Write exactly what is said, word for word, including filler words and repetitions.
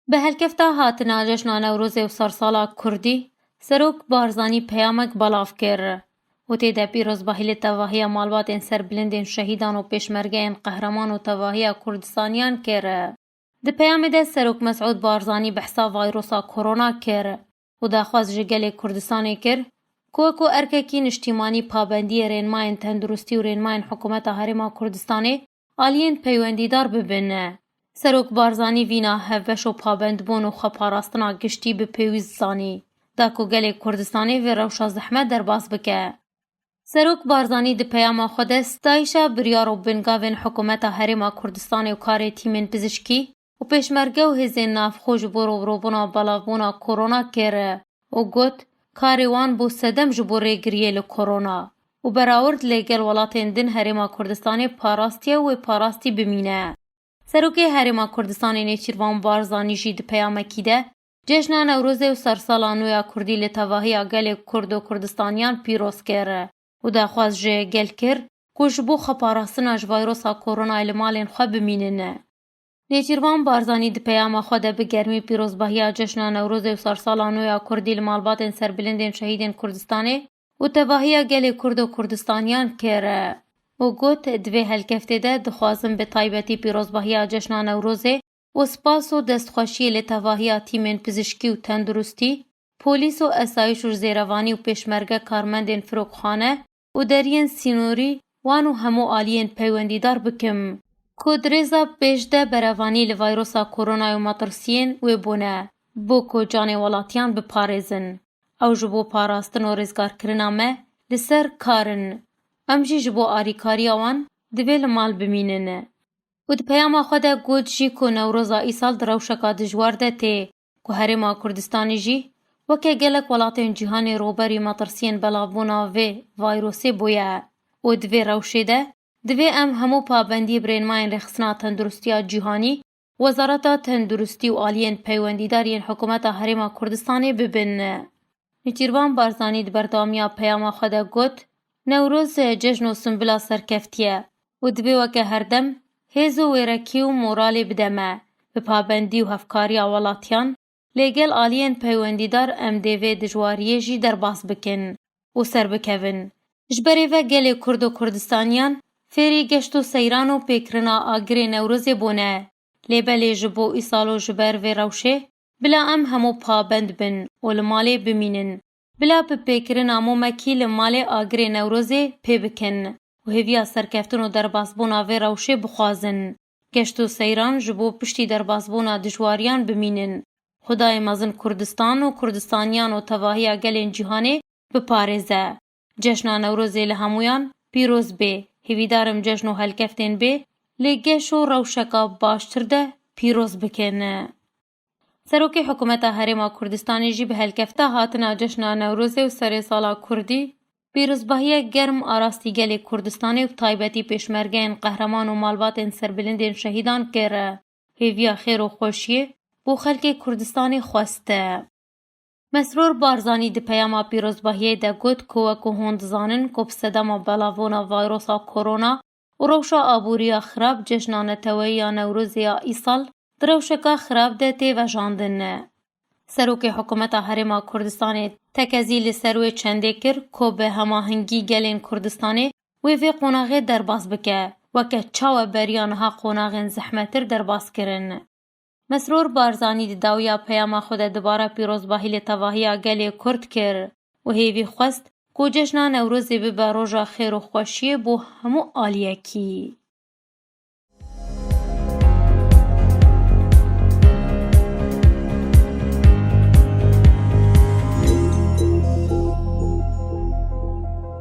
Bi helkefta hatina Cejna Newrozê û Sersala Kurdî, Serok Barzanî peyamek belav kir û tê de pîrozbahî li tevahiya malbatên serbilindên şehîdan û pêşmergeyên qehreman û tevahiya Kurdistaniyan kir. Di peyamê de Serok Mesûd Barzanî behsa vayrosa korona kir û daxwaz ji gelê Kurdistanê kir ku wekû erkekî niştîmanî pabendiyê rênmayên tenduristî û rênmayên hikûmeta Herêma Kurdistanê aliyên peywendîdar bibin. Serok Barzanî vîna hevbeş û pabendbûn û xweparastina giştî bi pêwîst zanî, da ku gelê Kurdistanê vê rewşa zehmet derbas bike. Serok Barzanî di peyama xwe de sitayîşa biryar û bingavên hikûmeta Herêma Kurdistanê û karê tîmên pizişkî û pêşmerge û hêzên navxwe ji bo rûbirûbûna belavbûna korona kir û got, karê wan bû sedem ji bo rêgiriyê li korona û berawird lê gel welatên din Herêma Kurdistanê parastiye û wê parastî bimîne. Serokê Herêma Kurdistanê Nêçîrvan Barzanî jî di peyamekî de Cejna Newrozê û Sersala Nû ya Kurdî li tevahiya gelê Kurd û Kurdistaniyan pîroz kir û daxwaz ji gel kir ku ji bo xeparastina ji vayrosa koronayê li malên xwe bimînin. Nêçîrvan Barzanî di peyama xwe de bi germî pîrozbahiya Cejna Newrozê û Sersala Nû ya Kurdî li malbatên serbilindên şehîdên Kurdistanê û tevahiya gelê Kurd û Kurdistaniyan kir û got, di vê helkeftê de dixwazim bi taybetî pîrozbahiya Cejna Newrozê û spas û destxweşiyê li tevahiya tîmên pizişkî û tenduristî, polîs û esayîş û zêrevanî û pêşmerge karmendên firokxane û deriyên sînorî wan û hemû aliyên peywendîdar bikim ku di rêza pêş de berevanî li vayrosa koronayê û metirsiyên wê bûne, bo ku canê welatiyan biparêzin. Ew ji bo parastin û rêzgarkirina me li ser kar in. Em jî ji bo arîkariya wan divê li mal bimînin. Û di peyama xwe de got jî ku Newroza îsal di rewşeka dijwar de tê ku Herêma Kurdistanê jî weke gelek welatên cîhanê rûberî metirsiyên belavbûna vê vayrosê bûye û di vê rewşê de divê em hemû pabendiyê bi rênmayên rêxistina tenduristiya cîhanî, Wezareta Tenduristî û aliyên peywendîdar yên hikûmeta Herêma Kurdistanê bibin. Nêçîrvan Barzanî di berdewamiya peyama xwe de got, Newroz cejn û simbila serkeftî ye û divê weke herdem hêz û wêrekî û moralê bide me, bi pabendî û hevkariya welatiyan, lê gel aliyên peywendîdar em dê vê dijwariyê jî derbas bikin û serbikevin. Ji berê ve gelê Kurd û Kurdistaniyan fêrî geşt û seyran û pêkirina agirê Newrozê bûne. Lê belê ji bo îsal û ji ber vê rewşê, bila em hemû pabend bin û li malê bimînin. Bila bi pêkirina momekî li malê agirê Newrozê pê bikin û hêviya serkeftin û derbasbûna vê rewşê bixwazin. Geşt û seyran ji bo piştî derbasbûna dijwariyan bimînin. Xwedayê mezin Kurdistan û Kurdistaniyan û tevahiya gelên cîhanê biparêze. Cejna Newrozê li hemûyan pîroz bê. Hêvîdar im cejn û helkeftên bê li geş û rewşeka baştir de pîroz bikin. Serokê Hikûmeta Herêma Kurdistanê jî bi helkefta hatina Cejna Newrozê û Serê Sala Kurdî pîrozbahiyek germ arastî gelê Kurdistanê û bi taybetî pêşmergeyên qehreman û malbatên serbilindên şehîdan kir. Hêviya xêr û xweşiyê bo xelkê Kurdistanê xwest. Mesrûr Barzanî di peyama pîrozbahiyê de got ku wekû hûn dizanin ku bi sedema belavbûna vayrosa korona û rewşa aboriya xirab cejna neteweyî ya Newrozê ya îsal di rewşeka xirab de tê vejandin. Serokê Hikûmeta Herêma Kurdistanê tekezî li ser wê çendê kir ku bi hemahengî gelên Kurdistanê wê vê qonaxê derbas bike, weke çawa beriya niha qonaxên zehmetir derbas kirin. Mesrûr Barzanî di dawiya peyama xwe de dubare pîrozbahî li tevahiya gelê Kurd kir û hêvî xwest ku cejna Newrozê bibe roja xêr û xweşiyê bo hemû aliyekî.